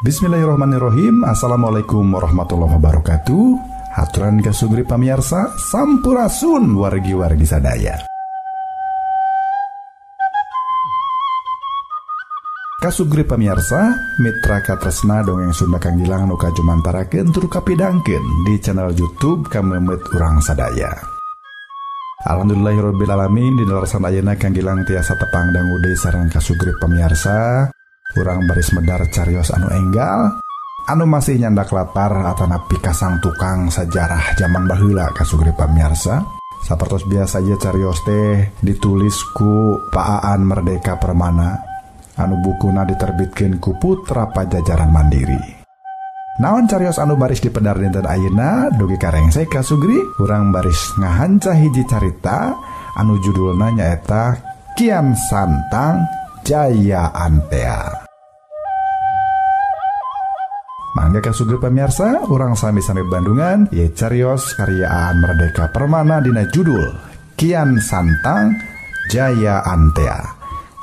Bismillahirrahmanirrahim. Assalamualaikum warahmatullahi wabarakatuh. Haturan kasugri pamiarsa, sampurasun wargi-wargi sadaya. Kasugri pamiarsa, mitra katresna dongeng Sunda Kang Gilang nu kajumantarakeun tur kapidangkeun di channel YouTube Kamemet Urang Sadaya. Alhamdulillahirabbil alamin, dina leresan ayeuna Kang Gilang tiasa tepang dangu deui sareng kasugri pamiarsa. Urang baris medar carios anu enggal, anu masih nyandak latar atanapi kasang tukang sajarah zaman baheula kasugri pamiarsa. Sapertos biasa ieu carios teh ditulis ku Pak Aan Merdeka Permana, anu bukuna diterbitkeun ku Putra Pajajaran Mandiri. Naon carios anu baris dipedar dinten ayeuna dugi ka rengse kasugri, urang baris ngahanca hiji carita anu judulna nyaeta Kian Santang Jaya Antea. Mangga kasugri pamirsa, urang sami-sami Bandungan ye carios karya Aan Merdeka Permana dina judul Kian Santang Jaya Antea.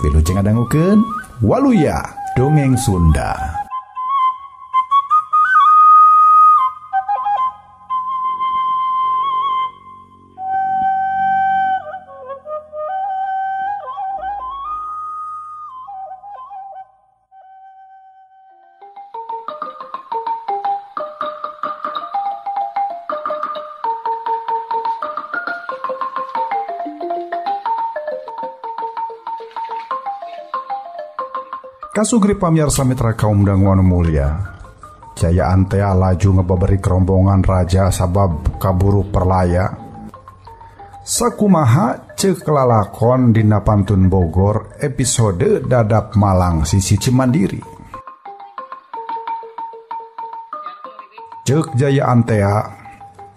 Wilujeng ngadangukeun Waluya Dongeng Sunda. Kasugri pamiarsa mitra kaum dangu anu mulia, Jaya Antea laju ngebaberi kerombongan raja sabab kaburu perlaya. Sakumaha ceuk lalakon dina Pantun Bogor episode Dadap Malang Sisi Cimandiri. Ceuk Jaya Antea,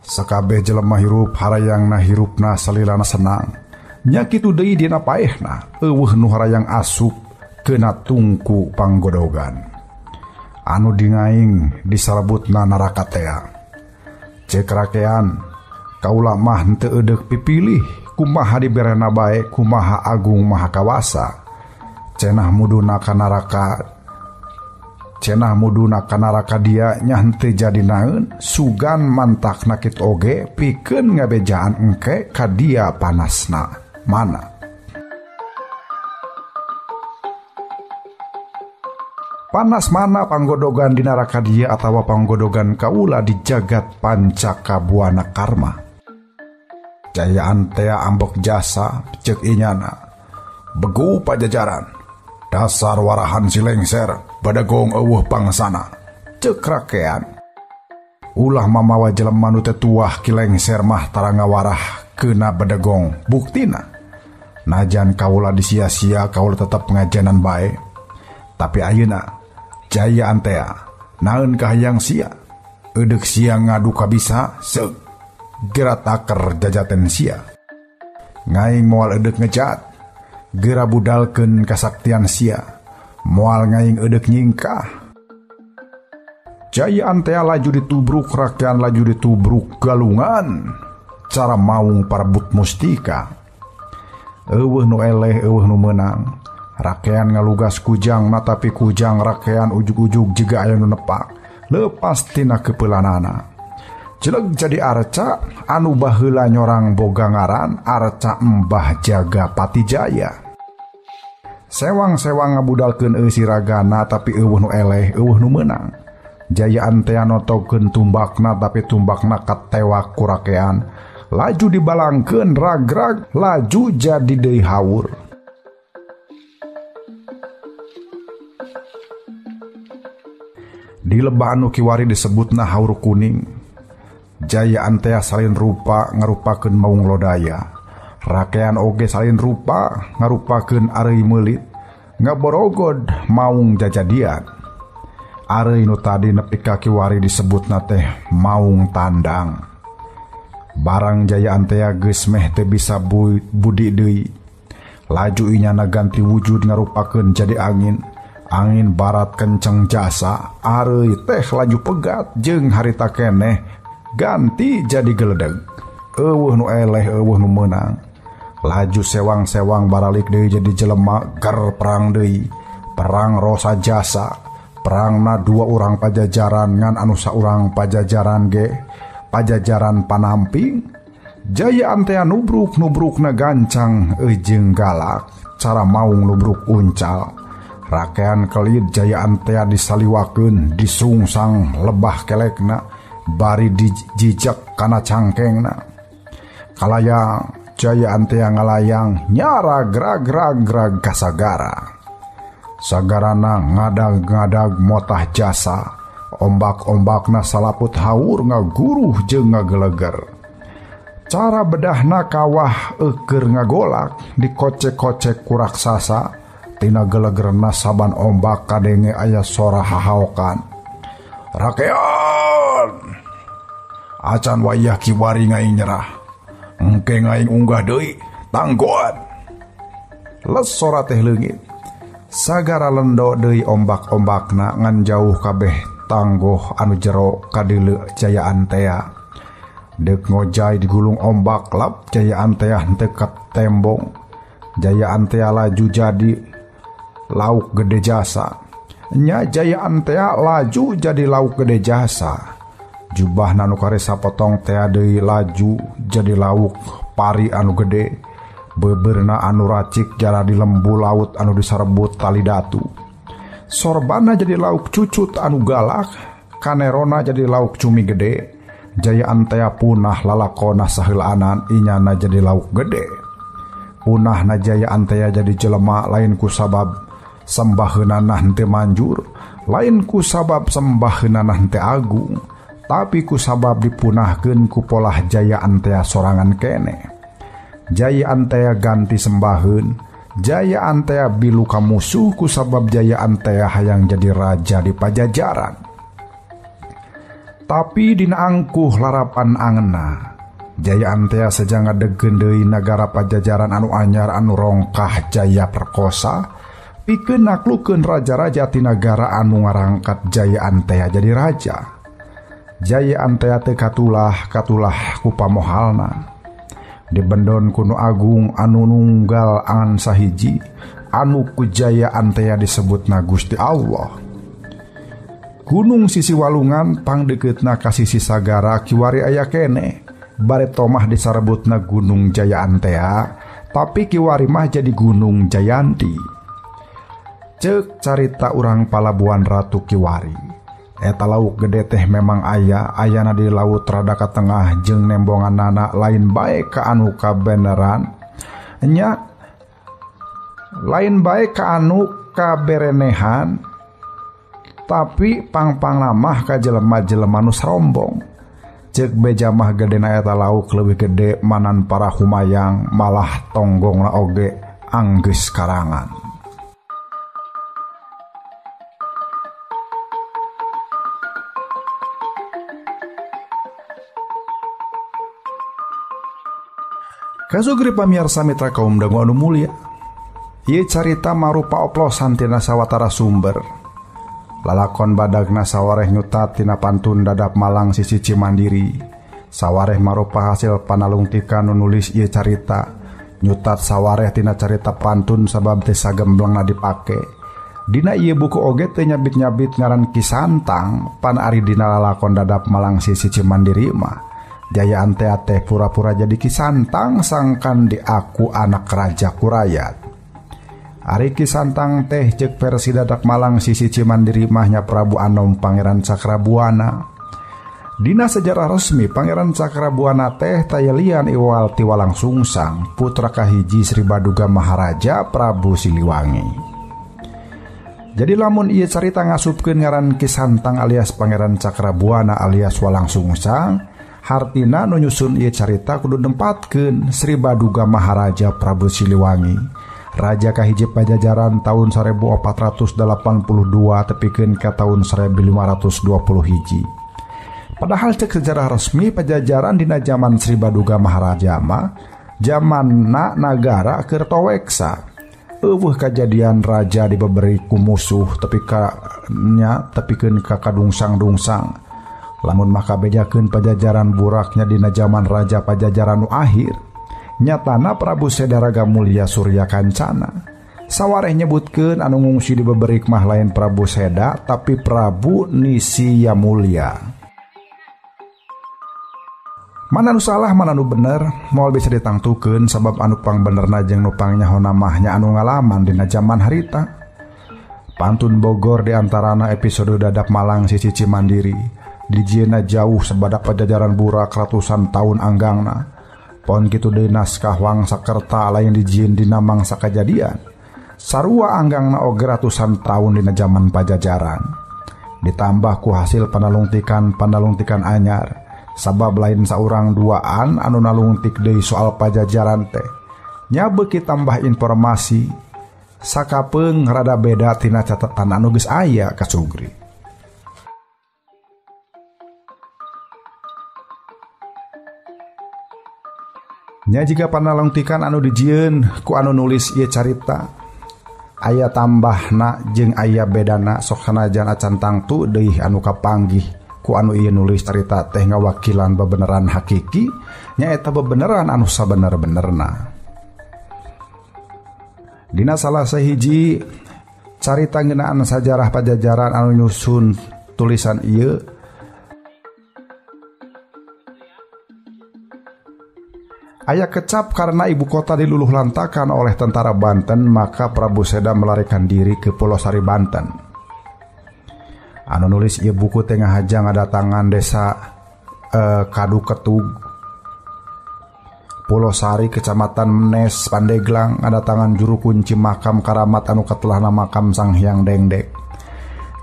sakabeh jelema hirup harayangna hirupna salilana senang. Nya kitu deui dina paehna, eueuh nu harayang asup kena tungku panggodogan anu dingaing disalebutna neraka tea. Cek rakean kaula mah henteu eudeuh pipilih kumaha diberena bae kumaha agung maha kawasa. Cenah muduna ka neraka, cenah muduna ka neraka dia nya henteu jadi naeun sugan mantakna kitu oge pikeun ngabejaan engke ka dia panasna mana. Panas mana panggodogan di neraka dia atawa panggodogan kaula di jagat pancaka buana karma. Jaya Antea ambek jasa cek inyana. Begu pajajaran, dasar warahan si lengser, badagong eueuh pangsana. Cek rakean. Ulah mamawa jelema nu teu tuah ki lengser mah tara ngawarah keuna badagong buktina. Najan kaula disia-sia kaula tetep ngajenan bae. Tapi ayeuna Jaya Antea, naeun kahayang sia, eudeuh sia ngadu kabisa seug gera taker jajaten sia. Ngaing moal eudeuh ngejat, gera budalkeun kasaktian sia, moal ngaing eudeuh nyingkah. Jaya Antea laju ditubruk rakyat laju ditubruk galungan, cara maung parebut mustika. Eueuh nu eleh eueuh nu meunang. Rakean ngalugas kujang natapi kujang rakean ujug-ujug jiga aya nu nepak lepas tina kepeulanana. Jeleg jadi arca anu baheula nyorang boga ngaran arca Mbah Jaga Patijaya. Sewang-sewang ngabudalkeun eusi ragana tapi eueuh nu eleh eueuh nu meunang. Jaya Antea notokeun tumbakna tapi tumbakna katewak ku rakean. Laju dibalangkeun ragrag laju jadi deui haur. Di lebah anu kiwari disebutna haur kuning. Jaya Antea salin rupa ngarupakeun maung lodaya. Rakean oge salin rupa ngarupakeun areuy meulit. Ngaborogod maung jajadian. Areuy nu tadi nepi ka kiwari disebutna teh maung tandang. Barang Jaya Antea geus meh teu bisa budi deui. Laju inyana ganti wujud ngarupakeun jadi angin. Angin barat kenceng jasa, areuy teh laju pegat jeung harita keneh ganti jadi geledeg. Eueuh nu eleh eueuh nu meunang. Laju sewang-sewang baralik deui jadi jelema ger perang deui. Perang rosa jasa, Perangna dua urang Pajajaran ngan anu saurang Pajajaran ge Pajajaran panamping. Jaya Antea nubruk-nubrukna gancang jeung galak cara maung nubruk uncal. Rakean kelid Jaya Antea disaliwakeun disungsang lebah kelekna bari dijijek kana cangkengna. Kalayang Jaya Antea ngalayang nyara grag-grag-grag ka sagara. Sagarana ngadag-ngadag motah jasa, ombak-ombakna salaput haur ngaguruh jeung ngageleger. Cara bedahna kawah eukeur ngagolak dikocek-kocek ku raksasa, tina gelegerna saban ombak kadenge aya sora hahaokan. Rakean! Acan wayah kiwari ngaing nyerah. Engke ngaing unggah deui, tanggoan. Les sora teh leungit. Sagara lendo deui ombak-ombakna ngan jauh kabeh tanggoh anu jero kadeuleu Jaya Antea. Deuk ngojay digulung ombak lap Jaya Antea henteu katembong. Jaya Antea laju jadi lauk gede jasa. Nya Jaya Antea laju jadi lauk gede jasa. Jubahna nu karesa potong tea deui laju jadi lauk pari anu gede. Beberna anu racik jara di lembu laut anu disarebut tali datu. Sorbana jadi lauk cucut anu galak, kanerona jadi lauk cumi gede. Jaya Antea punah lalakona saheulaanan inyana jadi lauk gede. Punahna Jaya Antea jadi jelema lain ku sabab sembaheunana henteu manjur, lain ku sabab sembaheunana henteu agung, tapi ku sabab dipunahkeun ku polah Jaya Antea sorangan kene. Jaya Antea ganti sembaheun, Jaya Antea bilu ka musuh ku sabab Jaya Antea hayang jadi raja di Pajajaran. Tapi dina angkuh larapan angeuna, Jaya Antea seja ngadegkeun deui nagara Pajajaran anu anyar anu rongkah jaya perkosa, pikeun naklukeun raja-raja ti nagara anu ngarangkat Jaya Antea jadi raja. Jaya Antea teu katulah ku pamohalna. Dibendon kuno agung anu nunggal angan sahiji anu ku Jaya Antea disebutna Gusti Allah. Gunung sisi walungan pangdekeutna ka sisi sagara kiwari aya kene. Bare tomah disarebutna Gunung Jaya Antea, tapi kiwari mah jadi Gunung Jayanti. Ceuk carita urang Palabuhan Ratu kiwari. Eta lauk gede teh memang aya, ayana di laut rada ka tengah jeung nembonganana lain bae ka anu kabeneran. Nya lain bae ka anu kaberenehan, tapi pang-pang lamah ka jelema-jelema nu sarombong. Ceuk beja mah gedena eta lauk leuwih gede manan para humayang malah tonggongna oge anggeus karangan. Kasugri pamiarsa mitra kaum dangu anu mulia. Ieu carita marupa oplosan tina sawatara sumber. Lalakon badagna sawareh nyutat tina pantun dadap Malang sisi Cimandiri. Sawareh marupa hasil panalungtikan nu nulis ieu carita. Nyutat sawareh tina carita pantun sabab teu sagemblengna dipake. Dina ieu buku oge teu nyabit-nyabit ngaran Ki Santang pan ari dina lalakon dadap Malang sisi Cimandiri mah. Jaya Antea teh pura-pura jadi Ki Santang sangkan diaku anak raja Kurayat. Ari Ki Santang teh ceuk versi dadak Malang sisi Cimandiri mahnya Prabu Anom Pangeran Cakrabuana. Dina sejarah resmi Pangeran Cakrabuana teh tayelian iwal ti Walang Sungsang, putra kahiji Sri Baduga Maharaja Prabu Siliwangi. Jadi lamun ieu carita ngasupkeun ngaran Ki Santang alias Pangeran Cakrabuana alias Walang Sungsang, hartina nu nyusun ieu carita kudu nempatkeun Sri Baduga Maharaja Prabu Siliwangi, raja kahiji Pajajaran tahun 1482 tepikeun ka tahun 1521. Padahal cek sejarah resmi Pajajaran dina zaman Sri Baduga Maharaja mah jamanna nagara keur toweksa. Eueuh kajadian raja dibeberi ku musuh tepi ka nya tepikeun ka kadungsang-dungsang. Lamun mah kabejakeun Pajajaran buraknya dina zaman raja Pajajaran nu akhir, nyatana Prabu Sedaraga Mulya Surya Kancana. Sawareh nyebutkeun anu ngungsi di Beberik mah lain Prabu Seda tapi Prabu Nisiyamulya. Mana nu salah mana nu bener moal bisa ditangtukeun sabab anu pangbenerna jeung nu pangnyahona mah nya anu ngalaman dina jaman harita. Pantun Bogor diantarana episode Dadap Malang sisi Cimandiri dijieuna jauh sabada Pajajaran burak ratusan tahun anggangna. Pon kitu deui naskah Wangsakerta lain dijieun dina mangsa kajadian. Sarua anggangna oge ratusan tahun dina jaman Pajajaran. Ditambah ku hasil panalungtikan anyar. Sabab lain saurang duaan anu nalungtik deui soal Pajajaran teh. Nya beuki tambah informasi sakapeung rada beda tina catatan anu geus aya kasugri. Nya jika panalungtikan anu dijieun ku anu nulis ieu carita aya tambahna jeung aya bedana sok sanajan acan tangtu deui anu kapanggih ku anu ieu nulis carita teh ngawakilan bebeneran hakiki nyaeta bebeneran anu sabener-benerna. Dina salah sahiji carita ngeunaan sajarah Pajajaran anu nyusun tulisan ieu aya kecap karena ibu kota diluluh lantakan oleh tentara Banten, maka Prabu Seda melarikan diri ke Pulosari Banten. Anu nulis ieu buku teh ngahaja ngadatangan desa Kadu Ketug, Pulosari, Kecamatan Menes, Pandeglang, ngadatangan juru kunci makam karamat anu katelahna makam Sang Hyang Dengdek.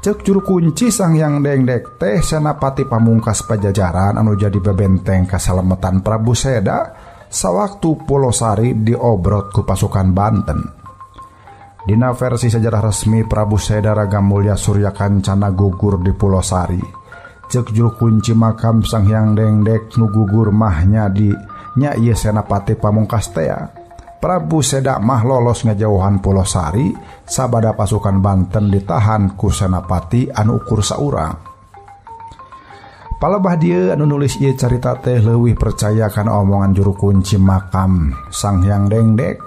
Cek juru kunci Sang Hyang Dengdek teh Senapati Pamungkas Pajajaran anu jadi bebenteng kasalametan Prabu Seda sawaktu Pulosari diobrot ku pasukan Banten. Dina versi sejarah resmi Prabu Seda Ragamulya Surya Kancana gugur di Pulosari. Cek juru kunci makam Sang Hyang Dengdek nu gugur mahnya di nya ieu Senapati Pamungkas tea. Prabu Seda mah lolos ngajauhan Pulosari sabada pasukan Banten ditahan ku Senapati anu ukur saurang. Palebah dieu anu nulis ieu carita teh leuwih percaya kana omongan juru kunci makam Sang Hyang Dengdek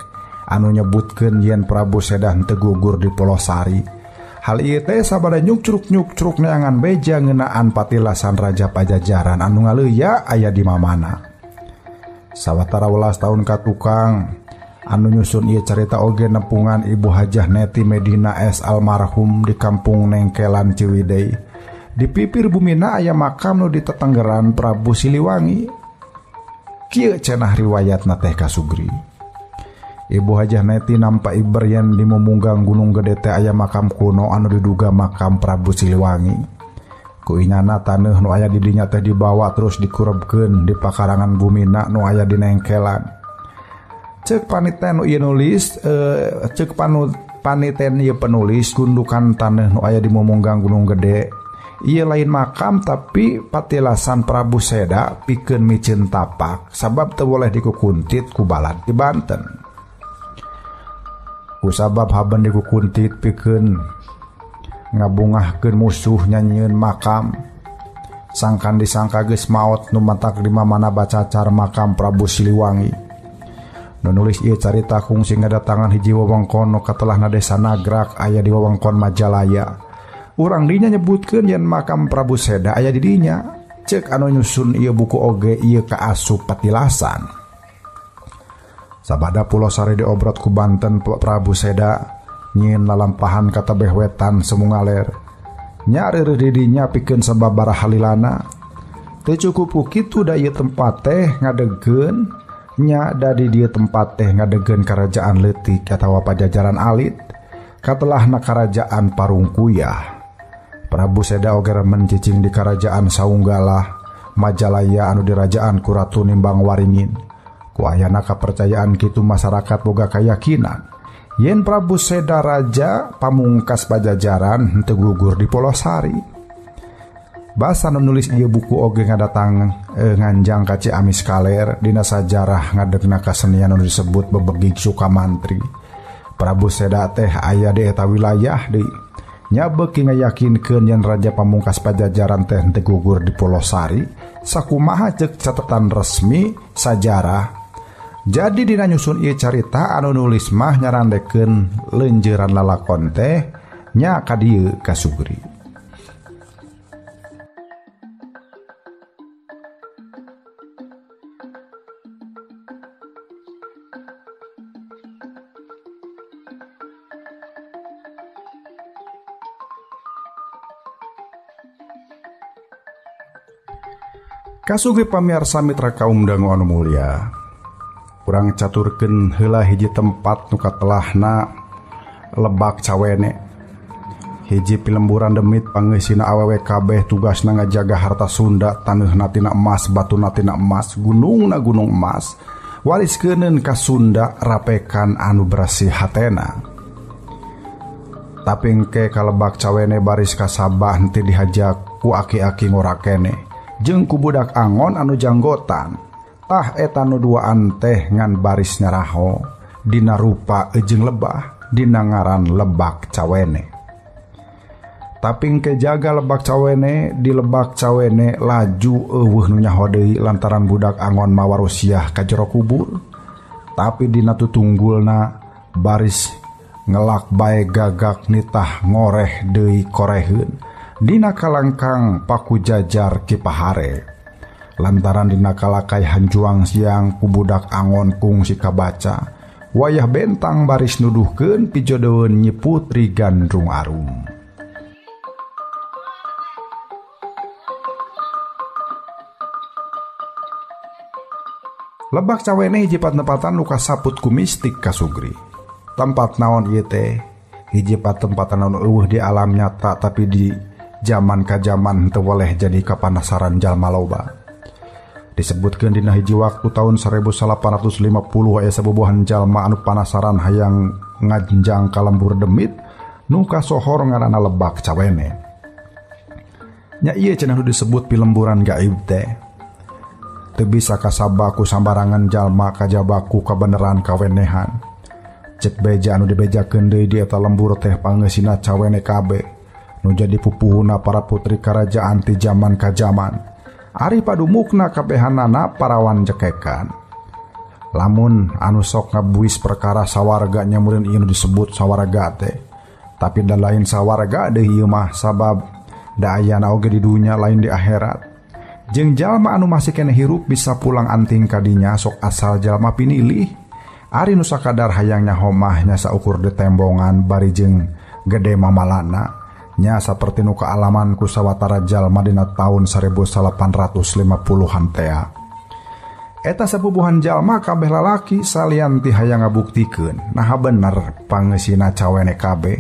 anu nyebutkeun yen Prabu Seda henteu gugur di Pulosari. Hal ieu teh sabada nyukcruk-nyukcruk neangan beja ngeunaan patilasan Raja Pajajaran anu ngaleuya aya di mamana. Sawatara welas tahun ka tukang anu nyusun ieu carita oge nepungan Ibu Hajah Neti Medina S almarhum di kampung Nengkelan Ciwidey. Di pipir bumina aya makam nu ditetenggeran Prabu Siliwangi. Kieu cenah riwayatna teh kasugri. Ibu Hajah Neti nampa iber yen di mumunggang Gunung Gede teh aya makam kuno anu diduga makam Prabu Siliwangi. Ku inyana taneuh nu aya di dinya teh dibawa terus dikurebkeun di pakarangan bumina nu aya di Nengkelan. Cek paniten nu ieu nulis, cek paniten ieu penulis gundukan taneuh nu aya di mumunggang Gunung Gede ieu lain makam tapi patilasan Prabu Seda pikeun miceun tapak sabab teu boleh dikukuntit ku balad di Banten. Ku sabab haben dikukuntit pikeun ngabungahkeun musuh nyanyieun makam. Sangkan disangka geus maot nu matak di mamana bacacar makam Prabu Siliwangi. Nu nulis ieu carita kungsi ngadatangan hiji wewengkon nu katelahna desa Nagrak aya di wewengkon Majalaya. Urang dinya nyebutkeun yen makam Prabu Seda aya di dinya. Cek anu nyusun ieu buku oge ieu kaasup patilasan. Sabada Pulosari diobrot ku Banten Prabu Seda nyieun lalampahan ka tebeh wetan Semungaler. Nya reureuh di dinya pikeun sababaraha lilana. Teu cukup ku kitu da ieu tempat teh ngadegkeun nya da di dieu tempat teh ngadegkeun karajaan leutik atawa Pajajaran alit katelahna karajaan Parungkuyah. Prabu Seda oge remen cicing di karajaan Saunggalah Majalaya anu dirajaan ku Ratu Nimbang Waringin. Ku ayana kapercayaan kitu masyarakat boga kayakinan yen Prabu Seda Raja Pamungkas Pajajaran henteu gugur di Pulosari. Basa nu nulis ieu buku oge ngadatang nganjang ka Ciamis Kaler dina sajarah ngadegna kasenian anu disebut bebegig Sukamantri. Prabu Seda teh aya di eta wilayah deui. Nya beuki ngayakinkeun yen Raja Pamungkas Pajajaran teh henteu gugur di Pulosari sakumaha ceuk catatan resmi sajarah Jadi dina nyusun ieu carita anu nulis mah nyarandekeun leunjeuran lalakon teh nya ka dieu kasugri. Kasugri pamiarsa mitra kaum dangu anu mulia. Urang caturkeun heula hiji tempat nu katelahna Lebak Cawene. Hiji pilemburan demit pangeusina awewe kabeh tugasna ngajaga harta Sunda, taneuhna tina emas, batuna tina emas, gunungna gunung emas. Wariskeuneun ka Sunda rapekan anu bersih hatena. Tapi engke ka Lebak Cawene baris kasabah henteu dihajak ku aki-aki ngorakene. Jeung ku budak angon anu janggotan. Tah eta nu duaan teh ngan baris nyaraho dina rupa jeung lebah dina ngaran Lebak Cawene. Tapi engke jaga Lebak Cawene di Lebak Cawene laju eueuh nu nyaho deui lantaran budak angon mawarusiah ka jero kubur. Tapi dina tutunggulna baris ngelak bae gagak nitah ngoreh deui koreheun. Dina kalangkang paku jajar Kipahare. Lantaran dina kalakai hanjuang siang ku budak angon kungsi kabaca. Wayah bentang baris nuduhkeun pijodoeun Nyi Putri Gandrung Arum. Lebak Cawene hiji patempatan nu kasaput ku mistik kasugri. Tempat naon ieu teh? Hiji patempatan anu eueuh di alam nyata tapi di jaman ka jaman teu weleh jadi kapanasaran jalma loba. Disebutkeun dina hiji waktu tahun 1850 aya sabubuhan jalma anu panasaran hayang nganjang ka lembur demit nu kasohor ngaranna Lebak Cawene. Nya ieu cenah nu disebut pilemburan gaib teh. Teu bisa kasaba ku sambarangan jalma kajaba ku kabeneran kawenehan. Cek beja anu dibejakeun deui di eta lembur teh pangeusina cawene kabeh. Nu jadi pupuhuna para putri karajaan ti jaman ka jaman. Ari padumukna kabehanana parawan jekekan. Lamun anu sok ngabuis perkara sawarga nya meureun ieu nu disebut sawarga teh. Tapi da lain sawarga deui ieu mah sabab da ayana oge di dunya lain di akhirat. Jeung jalma anu masih keneh hirup bisa pulang anting kadinya sok asal jalma pinilih. Ari nu sakadar hayang nyaho mah nya saukur ditembongan bari jeung gede mamalana. Nya saperti nu kaalaman ku sawatara jalma dina taun 1850-an tea. Eta sapubuhan jalma kabeh lalaki salian ti hayang ngabuktikeun naha bener pangeusina cawene kabeh.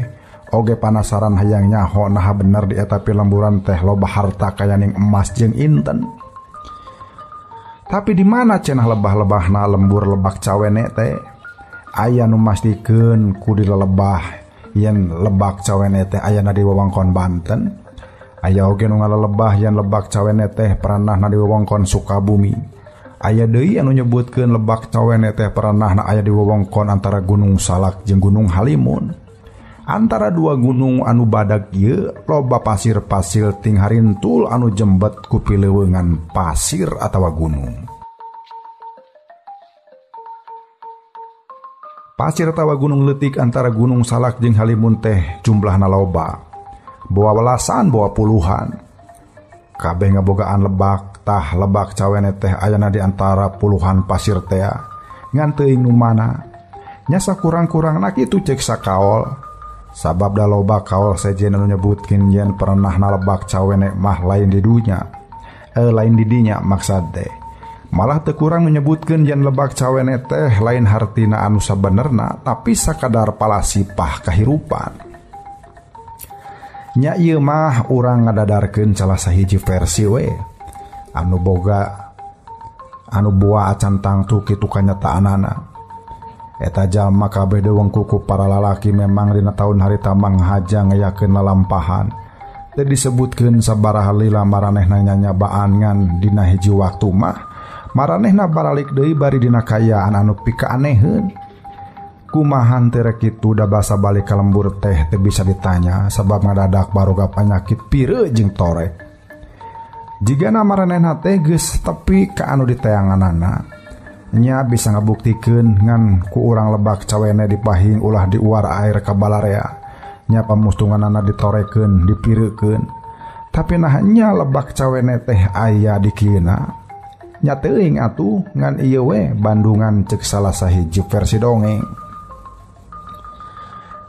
Oge panasaran hayang nyaho naha bener di eta pilemburan teh loba harta kayaning emas jeung inten. Tapi di mana cenah lebah-lebahna lembur Lebak Cawene teh? Aya nu mastikeun ku dilelebah yen Lebak Cawene teh ayana di wewengkon Banten. Aya oge nu ngalelebah yen Lebak Cawene teh peranahna di wewengkon Sukabumi. Aya deui anu nyebutkeun Lebak Cawene teh peranahna aya di wewengkon antara Gunung Salak jeung Gunung Halimun. Antara dua gunung anu badag ieu loba pasir-pasir ting harintul anu jembet ku pileuweungan pasir atawa gunung. Pasir atawa gunung leutik antara Gunung Salak jeung Halimun teh jumlahna loba. Boa welasan, boa puluhan. Kabeh ngabogaan lebak, tah Lebak Cawene teh ayana di antara puluhan pasir tea. Ngan teuing nu mana? Nya sakurang-kurangna kitu cek sakaol. Sabab da loba kaol sejen anu nyebutkeun yen pernahna Lebak Cawene mah lain di dunya. Lain di dinya maksad teh. Malah teu kurang menyebutkeun yen Lebak Cawene teh lain hartina anu sabenerna tapi sakadar palasipah kahirupan. Nya ieu mah urang ngadadarkeun salah sahiji versi we anu boga anu boa acan tangtu kitu kanyataanana. Eta jalma kabeh dewengku ku para lalaki memang dina taun harita manghaja ngayakeun lalampahan. Teu disebutkeun sabaraha lila maranehna nyanyabaan ngan dina hiji waktu mah maranehna baralik deui bari dina kaayaan anu pikaaneheun. Kumahan teh rek kitu da basa balik ka lembur teh teu bisa ditanya sabab ngadadak baroga panyakit pireut jeung torek. Jigana maranehna teh geus tepi ka anu diteanganana. Nya bisa ngabuktikeun ngan ku urang lebak cawene dipahing ulah diuar air ka balarea. Nya pamustunganana ditorekeun, dipireukeun. Tapi nah nya lebak cawene teh aya di kieuna. Nya teuing atuh ngan ieu we Bandungan ceuk salah sahiji versi dongeng.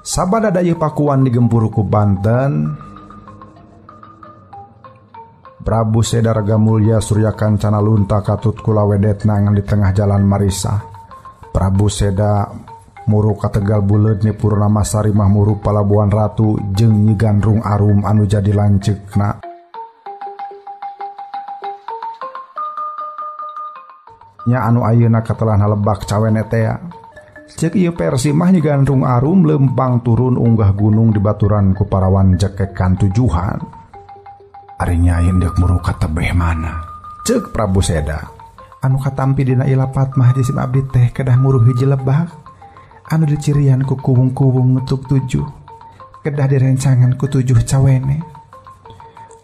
Sabada dayeuh Pakuan digempur ku Banten, Prabu Seda Ragamulya Surya Kancana lunta katut kulawedetna ngan di tengah jalan Marisa. Prabu Seda muru ka Tegal Buleud Nyi Purnamasari mah muru Palabuhan Ratu jeung Nyi Gandrung Arum anu jadi lanceukna. Nya anu ayeuna katelahna lebak cawene tea. Ceuk ieu versi mah Nyi Gandrung Arum lempang turun unggah gunung di baturan ku parawan jekekan tujuhan. Ari nyai deuk muru ka tebeh mana? Ceuk Prabu Seda. Anu katampi dina ilapat mah jisim abdi teh kedah muru hiji lebak anu dicirian ku kuwung-kuwung nutuk tujuh. Kedah direncangan ku tujuh cawene.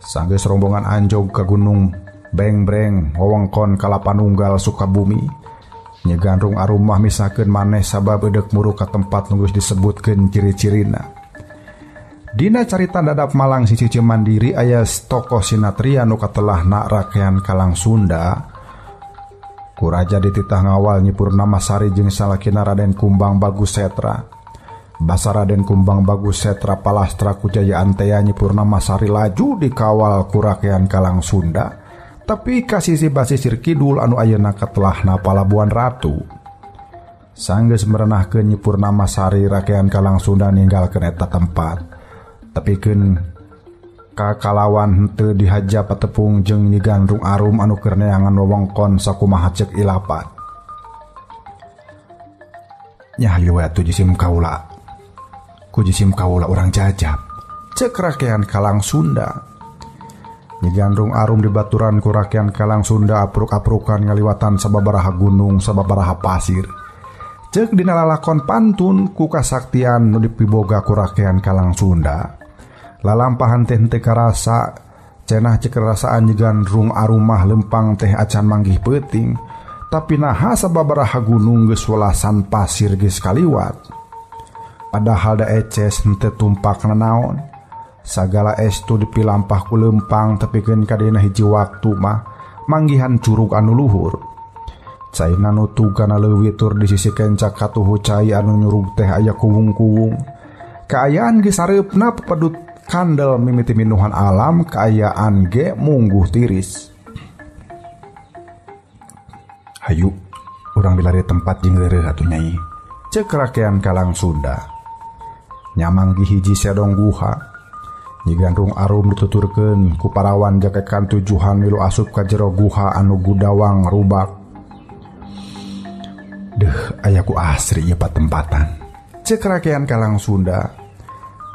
Sanggeus rombongan anjog ka gunung Bengbreng wewengkon Kalapanunggal Sukabumi. Nyi Gandrung Arum mah misakeun maneh sabab edeuk muru ka tempat nu geus disebutkeun ciri-cirina. Dina carita dadap Malang si Cici Mandiri aya tokoh sinatria nu katelahna rakean Kalang Sunda. Ku raja dititah ngawal Nyi Purnamasari jeung salakina Raden Kumbang Bagus Setra. Basa Raden Kumbang Bagus Setra palastra ku jayaan tea Nyi Purnamasari laju dikawal ku rakean Kalang Sunda. Tapi ka sisi basisir kidul anu ayeuna katelahna Palabuhan Ratu. Sanggeus merenahkeun Nyi Purnamasari rakean Kalang Sunda ninggalkeun eta tempat. Tepikeun ka kalawan henteu dihaja patepung jeung Nyi Gandrung Arum anu keur neangan wewengkon sakumaha ceuk ilapat. Nya hayu we atuh jisim kaula. Ku jisim kaula urang jajab. Ceuk rakean Kalang Sunda. Nyi Gandrung Arum dibaturan ku rakean Kalang Sunda apruk-aprukan ngaliwatan sababaraha gunung sababaraha pasir. Ceuk dina lalakon pantun ku kasaktian nu dipiboga ku rakean Kalang Sunda. Lalampahan teh henteu karasa cenah ceuk rasaan Nyi Gandrung Arum mah lempang teh acan manggih peuting. Tapi naha sababaraha gunung geus welasan pasir geus kaliwat. Padahal da eces henteu tumpak nanaon. Sagala estu dipilampah ku lempang tepikeun ka dina hiji waktu mah manggihan curug anu luhur. Caina nutug kana leuwih tur di sisi kencak katuhu cai anu nyurug teh aya kuwung-kuwung. Kaayaan geus sareupna pepedut kandel mimiti minuhan alam kaayaan ge mungguh tiris. Hayu urang dilari tempat jeung reureuh atuh nyai. Ceuk rakean Kalang Sunda. Nyamanggih hiji sedong guha. Nyi Gandrung Arum dituturkeun ku parawan jakekan tujuhan milu asup ka jero guha anu gudawang rubak. Deuh aya ku asri ieu patempatan. Ceuk rakean Kalang Sunda.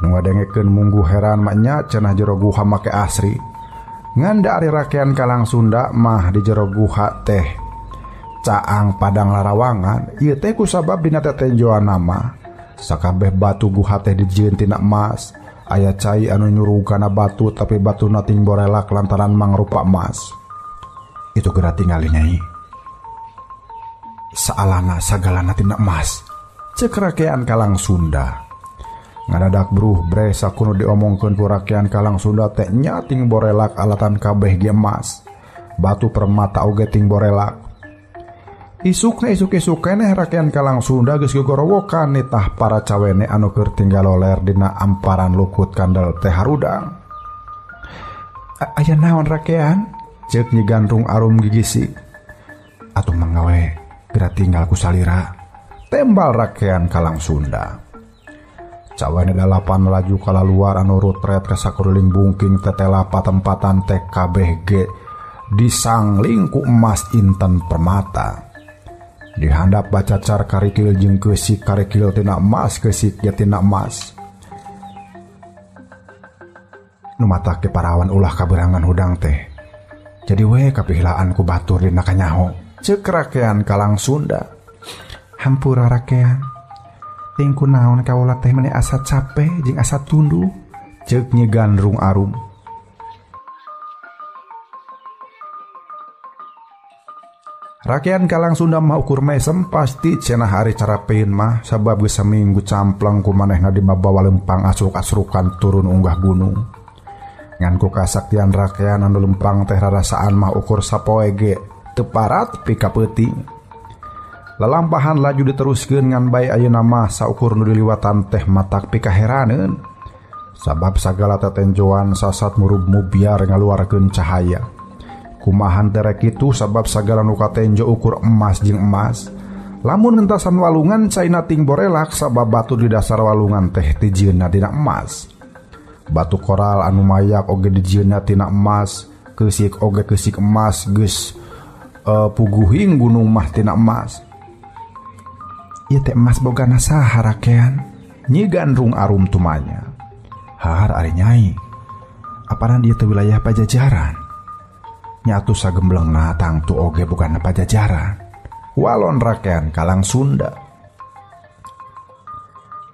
Nu ngadengekeun mungguh heran mah nya cenah jero guha make asri. Ngan da ari rakean Kalang Sunda mah di jero guha teh caang padang larawangan, ieu teh kusabab dina tetenjoan mah sakabeh batu guha teh dijieun tina emas. Aya cai anu nyurug kana batu tapi batuna ting borelak lantaran mangrupa emas. Itu geura tingali nyai. Saalana sagalana tina emas. Ceuk rakean Kalang Sunda. Ngadadak bruh bre sakuno diomongkeun ku rakean Kalang Sunda teh nya ting borelak alatan kabeh ge emas. Batu permata oge ting borelak. Isukna isuk-isuk keneh rakean Kalang Sunda geus gogorowokan nitah para cawene anu keur tinggal loler dina amparan lukut kandel teh harudang. Aya naon rakean? Ceuk Nyi Gandrung Arum gigisik. Atuh mangga we geura tinggal ku salira. Tembal rakean Kalang Sunda. Cawene dalapan laju kalaluar anu rutret ka sakuliling bungking tetela patempatan teh kabeh ge disangling ku emas inten permata. Dihandap bacacar karikil jeung keusik karikil tina emas keusik ge tina emas. Nu matak ge parawan ulah kaberangan hudang teh. Jadi we kapihilaan ku batur dina kanyaho. Ceuk rakean Kalang Sunda. Hampura rakean. Ting kunaon kaula teh meni asa cape jeung asa tunduh. Ceuk Nyi Gandrung Arum. Rakean Kalang Sunda mah ukur mesem pasti cenah ari carapeun mah sabab geus saminggu campleng ku manehna dimabawa lempang asruk-asrukan turun unggah gunung. Ngan ku kasaktian rakean anu lempang teh rarasaan mah ukur sapoe ge teu parat pikapeuting. Lalampahan laju diteruskeun ngan bae ayeuna mah saukur nu diliwatan teh matak pikaheraneun. Sabab sagala tetenjoan sasat murub mubiar ngaluarkeun cahaya. Kumahan terek itu sabab sagala nu katenjo ukur emas jeung emas. Lamun ngentasan walungan caina ting borelak sabab batu di dasar walungan teh dijieunna tina emas. Batu koral anu mayak oge dijieunna tina emas, keusik oge keusik emas geus puguhing gunung mah tina emas. Ieu teh emas bogana saha rakean? Nyi Gandrung Arum tumanya. Har ari nyai. Apanan ieu teh wilayah Pajajaran? Nyatu sagemblengna tangtu oge bukan Pajajaran. Walon rakean Kalang Sunda.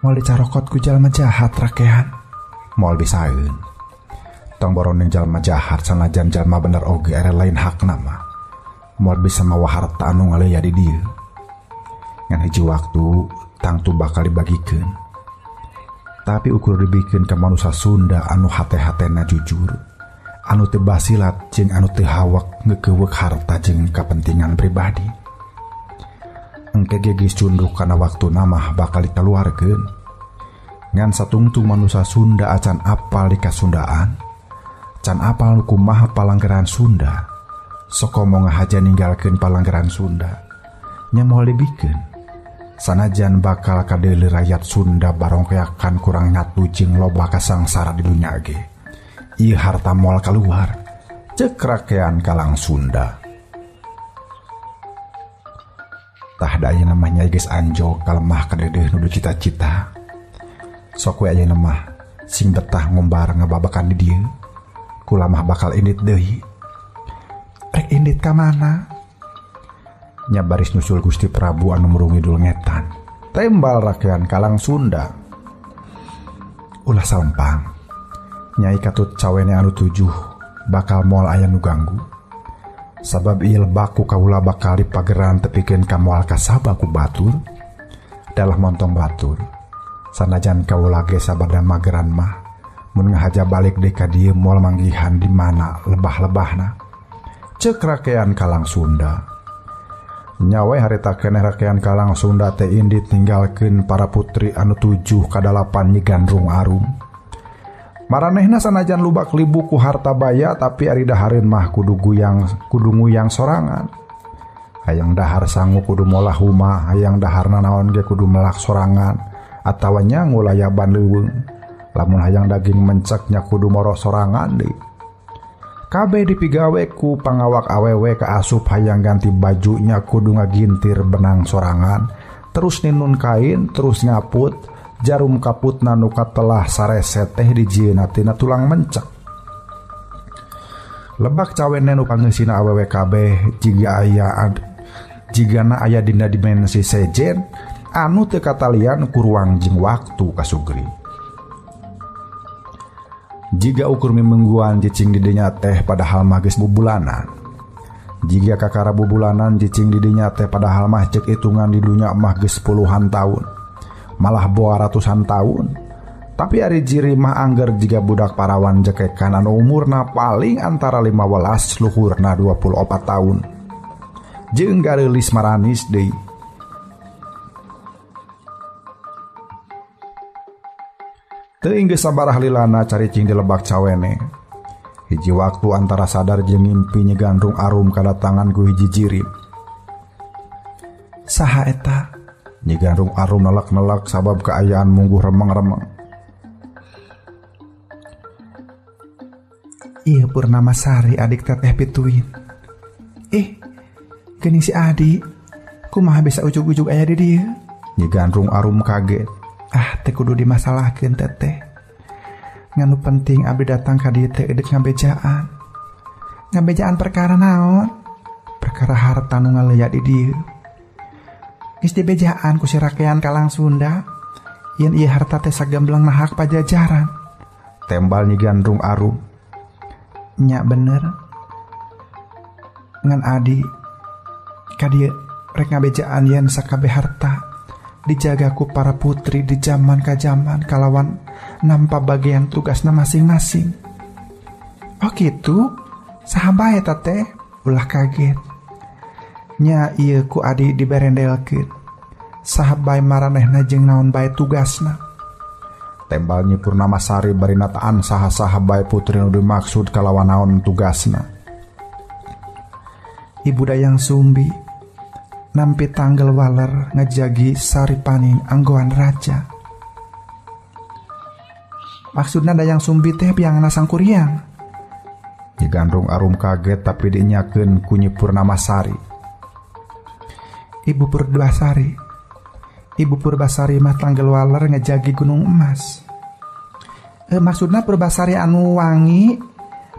Moal dicarokot ku jalma jahat rakean. Moal bisaeun. Tong boroning jalma jahat sanajan jalma bener oge ere lain hakna mah. Moal bisa mawa harta anu ngaleya di dieu. Ngan hiji waktu tangtu bakal dibagikeun. Tapi ukur dibikeun ka manusa Sunda anu hate-hatena jujur. Anu teu basilat jeung anu teu hawak ngeukeweuk harta jeung kapentingan pribadi. Engke ge geus cunduk kana waktuna mah bakal dikaluarkeun. Ngan satungtung manusa Sunda acan apal di kasundaan, can apal kumaha palanggeran Sunda. Sokomo ngahaja ninggalkeun palanggeran Sunda, nya moal dibikeun. Sanajan bakal kadeuleu rakyat Sunda barongkeakan kurang nyatu jeung loba kasangsara di dunya ge. Ieu harta moal kaluar, ceuk rakean Kalang Sunda. Tah da ayeuna mah nyai geus anjog kalemah kadeudeuh nu cita-cita. Sok we ayeuna mah sing betah ngombar ngababakan di dieu. Kula mah bakal indit deui. Rek indit ka mana? Nya baris nyusul Gusti Prabu anu murungidul ngetan. Tembal rakean Kalang Sunda. Ulah salempang. Nyai katut cawene anu tujuh bakal moal aya nu ganggu. Sabab ieu lebak ku kaula bakal dipageran tepikeun ka moal kasaba ku batur. Dalah montong batur. Sanajan kaula ge sabada mageran mah mun ngahaja balik deui ka dieu moal manggihan di mana lebah-lebahna. Ceuk rakean Kalang Sunda. Nyawe harita keneh rakean Kalang Sunda teh indit ninggalkeun para putri anu 7 ka 8 Nyi Gandrung Arum. Maranehna sanajan lubak libu ku harta baya tapi ari dahareun mah kudu guyang kudu nguyang sorangan. Hayang dahar sangu kudu molah huma, hayang dahar nanaon ge kudu melak sorangan atawa nya ngulayaban leuweung. Lamun hayang daging menceknya kudu moro sorangan deui. Kabeh dipigawe ku pangawak awewe kaasup hayang ganti bajunya kudu ngagintir benang sorangan, terus ninun kain, terus ngaput, jarum kaputna nu katelah sareset teh dijieunna tina tulang mencek. Lebak cawene nu pangeusina awewe kabeh jiga aya jigana aya dina dimensi sejen anu teu katalian ku ruang jeung waktu kasugri. Jiga ukur mimingguan cicing di dinya teh padahal mah geus bubulanan. Jiga kakara bubulanan cicing di dinya teh padahal mah ceuk hitungan di dunya mah geus puluhan tahun. Malah boa ratusan tahun. Tapi ari jiri mah angger jiga budak parawan jekekan anu umurna paling antara 15 luhurna 24 tahun. Jeung gareulis maranis deui. Teuing geus sabaraha lilana caricing di lebak cawene. Hiji waktu antara sadar jeung ngimpi Nyi Gandrung Arum kadatangan ku hiji jirim. Saha eta? Nyi Gandrung Arum nelak-nelak sabab kaayaan mungguh remeng-remeng. Ieu Purnama Sari adik teteh pituin. Ih, geuning si Adi. Kumaha bisa ujug-ujug aya di dieu? Nyi Gandrung Arum kaget. Ah, teh kudu dimasalahkeun teteh. Ngan nu penting abdi datang ka dieu teh edek ngabejaan. Ngabejaan perkara naon? Perkara harta nu ngaleya di dieu. Geus dibejaan ku si rakean Kalang Sunda. Yen ieu harta teh sagambleng hak Pajajaran. Tembal Nyi Gandrung Arum. Nya bener. Ngan Adi Ka dieu rek ngabejaan yen sakabeh harta dijaga ku para putri di zaman ka zaman kalawan nampa bagian tugasna masing-masing. Oh kitu, saha bae eta teh? Ulah kaget. Nya ieu ku adi diberendelkeun. Saha bae maranehna jeung naon bae tugasna. Tembal Nyi Purnamasari bari nataan saha-saha bae putri nu dimaksud kalawan naon tugasna. Ibu Dayang Sumbi nampi tanggal waler ngejagi saripaning anggoan raja. Maksudna Dayang Sumbi teh piangna Sangkuriang. Nyi Gandrung Arum kaget tapi dinyakeun ku Nyi Purnamasari. Ibu Purbasari. Ibu Purbasari mah tanggal waler ngejagi gunung emas. Maksudna Purbasari anu wangi,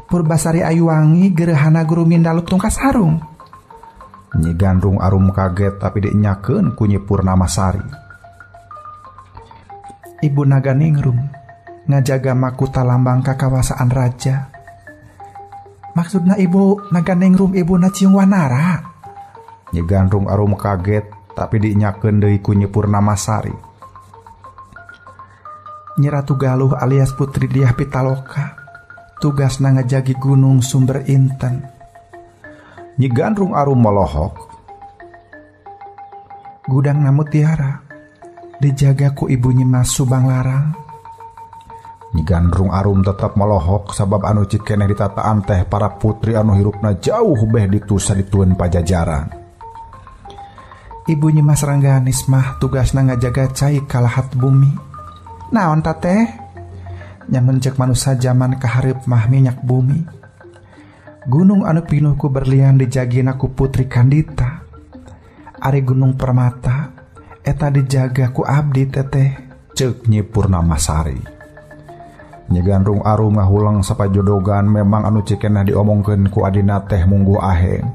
Purbasari ayu wangi gerhana guru Mindalu tungkas harung. Nyi Gandrung Arum kaget tapi dinyakeun ku Nyi Purnamasari. Ibu Naganingrum ngajaga makuta lambang kakawasaan raja. Maksudna Ibu Naganingrum Ibu na Ciung Wanara. Nyi Gandrung Arum kaget tapi dinyakeun deui ku Nyi Purnamasari. Nyi Ratu Galuh alias Putri Diah Pitaloka tugasna ngajagi gunung Sumber Inten. Nyi Gandrung Arum molohok. Gudang Mutiara dijaga ku Ibu Nyi Mas Subanglarang. Nyi Gandrung Arum tetap molohok sabab anu cikeneh ditataan teh para putri anu hirupna jauh beh ditusa ditueun pajajaran. Ibu Nyi Mas Rangganis mah tugasna ngajaga cai kalahat bumi. Naon ta teh? Nyamun cek manusa zaman kahareup mah minyak bumi. Gunung anu pinuh ku berlian dijagina ku Putri Kandita. Ari Gunung Permata eta dijaga ku abdi teteh, ceuk Nyi Purnamasari. Nyi Gandrung Arum ngahulang sapajodogan memang anu cikeneh diomongkeun ku adina teh mungguh aheng.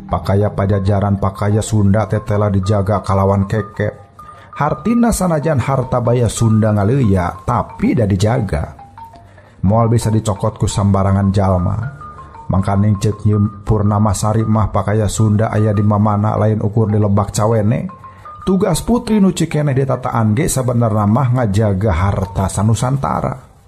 Pakaya pajajaran pakaya Sunda tetela dijaga kalawan kekep. Hartina sanajan harta baya Sunda ngaleuya tapi da dijaga. Moal bisa dicokot ku sambarangan jalma. Mangkaning ceuk Nyi Purnamasari mah pakaya Sunda aya di mamana lain ukur di lebak cawene. Tugas putri nu cikeneh ditataan ge sabenerna mah ngajaga harta sanusantara.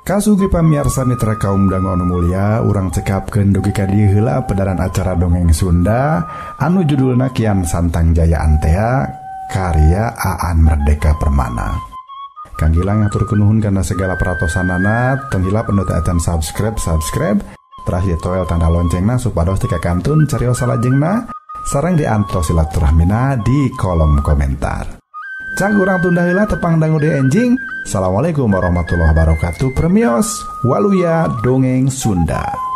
Kasugi pamiarsa mitra kaum dangu anu mulia, urang cekapkeun dugi ka dieu heula pedaran acara dongeng Sunda anu judulna Kian Santang Jaya Antea karya Aan Merdeka Permana. Kang Gilang ngaturkeun nuhun kana segala peratosanana, tong hilap anu teu acan subscribe teras ditoel tanda loncengna supados teu kakantun cariosa salajengna sareng diantos silaturahmina di kolom komentar. Cang urang tunda heula tepang dangu di enjing. Assalamualaikum warahmatullahi wabarakatuh. Premios Waluya Dongeng Sunda.